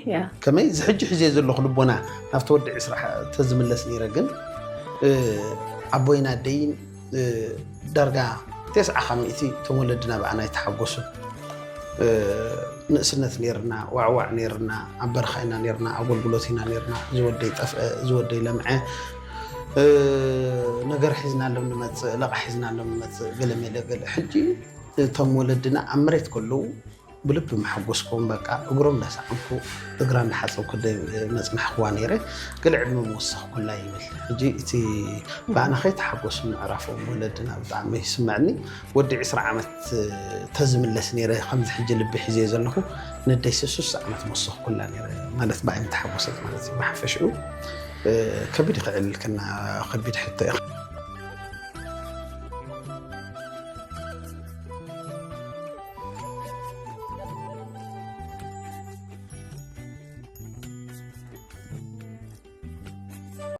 ያ ከመይ ዝሕጂ ሕዜ ዘለኹ ልቦና ናብቲ ወዲ ዕስራ ተዝምለስ ነይረ ግን ኣቦይን ኣደይን ዳርጋ ተስዓ ካብ ሚእቲ እቶም ወለድና ብኣና ኣይተሓጎሱን። ንእስነት ነርና፣ ዋዕዋዕ ነርና፣ ኣብ በረኻ ኢና ነርና፣ ኣገልግሎት ኢና ነርና። ዝወደይ ጠፍአ፣ ዝወደይ ለምዐ፣ ነገር ሒዝናሎም ንመፅእ፣ ለቓ ሒዝናሎም ንመፅእ፣ ገለ መለ ገለ። ሕጂ እቶም ወለድና ኣብ መሬት ከለዉ ብልቢ መሓጎስኩም በቃ እግሮም እንዳሰዓምኩ እግራ እንዳሓፀብኩ መፅናሕክዋ ነይረ። ገለ ዕድመ ምወሰኽኩላ ይብል። ሕጂ እቲ ብኣና ከይተሓጎሱ ምዕራፎም ወለድና ብጣዕሚ ይስምዐኒ። ወዲ ዕስራ ዓመት ተዝምለስ ነይረ ከምዚ ሕጂ ልቢ ሒዘ ዘለኹ ነደይ ስሱስ ዓመት መወሰኽኩላ ነይረ ማለት ብኣይ ምተሓጎሰት ማለት እዩ። ብሓፈሽኡ ከቢድ ይኽዕልልክና ከቢድ ሕቶ እዩ።